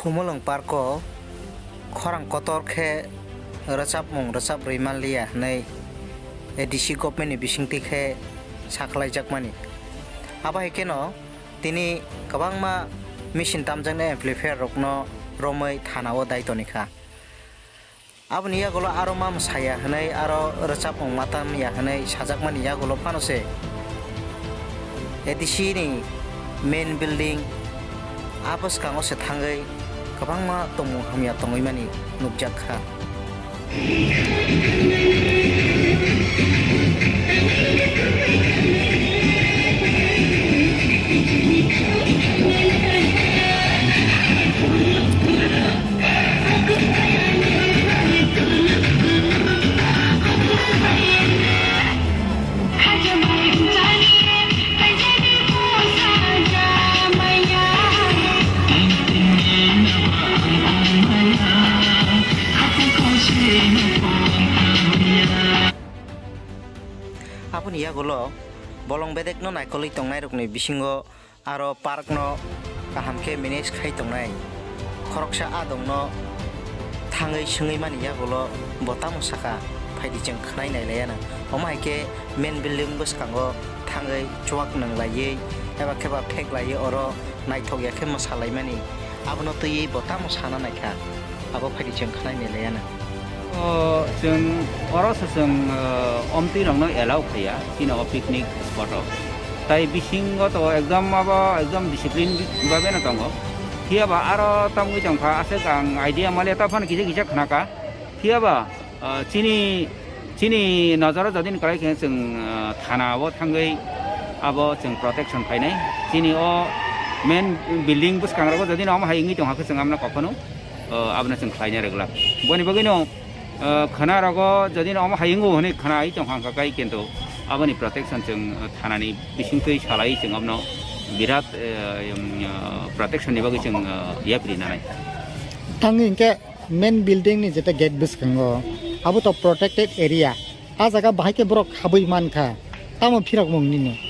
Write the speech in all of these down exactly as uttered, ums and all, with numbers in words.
Khumulwng Park o khorang kotor khe rwchapmung rwchap rwi manliya hwnwi A D C government ni bisingtwi khe sakhlaijakmani. Abo hai kheno tini kwbangma machine tamjaknai amplifier rokno romwi thana o dai tonikha. Aboni yagulo aro ma mwsaya hwnwi aro rwchapmung ma tamya hwnwi sajakmani yagulo phano se A D C ni main building a bwskango se thangwi kwbangma tongmung hamya tongwi mani nukjak kha. Aboni yagulo bolong bedekno naikolwi tongnairokni bisingo aro parkno kaham khe manage khai tongnai khoroksa adongno thangwi swngwi mani yagulo bo tamo sakha, phaidi chwng khwnai nailaianw. Omo hai khe main building bwskango thangwi chuak nwnglaiwi eba khe ba pheklaiwi oro naithok ya khe mwsalaimani, abono twiwi bo tamo sana naikha, abo phaidi chwng khwnai nailaianw. O, chwng oro se chwng, o, omtwi rokno allow khaiya, chini o picnic spot o. Tai bisingo to ekdom abo ekdom discipline babe no tongo. Phiya ba aro tamwi tongkha, aswk ang idea maliya, ta phano kisa kisa khnaka. Phiya ba, o, chini, chini nojoro jodi ni kwlai khe chwng, o, thana o thangwi abo chwng protection khainai. Chini o main building bwskango jodi no omo hai wngwi tongkha khe chwng amno kokhono o, abono chwng khlaina rwglak. Boni bagwino, o, khwna rogo jodi no omo hai wngo hwnwi khwnawi tongkha wngkha kai, kintu aboni protection chwng, o, thanani bisingtwi salai chwng abono birat, o, um, o, protection ni bagwi chwng, o, yapri nanai. Tangwi hinkhe main building ni jeta gate bwskango, abo to protected area. A jaga bahai khe borok habwi mankha, tamo phirokmung nini?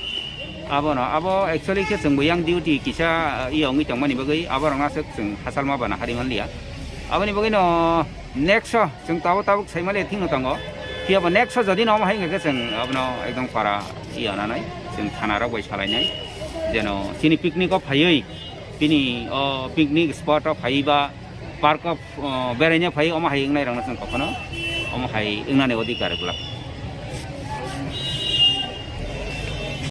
Abono, abo actually khe chwngbo yang duty kisa, uh, iya wngwi tongmani bagwi aborokno aswk chwng hachalma bana hari manliya. Aboni bagwino next o chwng tabuk tabuk saimaliya thikno tongo. Phiya bo next o jodi no omo hai wngkha khe chwng abono ekdom para iya nanai, chwng thana rok bai salainai. Jeno chini picnic o phaiwi, bini o picnic spot o phaiwi ba park o, o, beraina phai omo hai wngnai rokno chwng kokhono omo hai wngnani odhikar glak.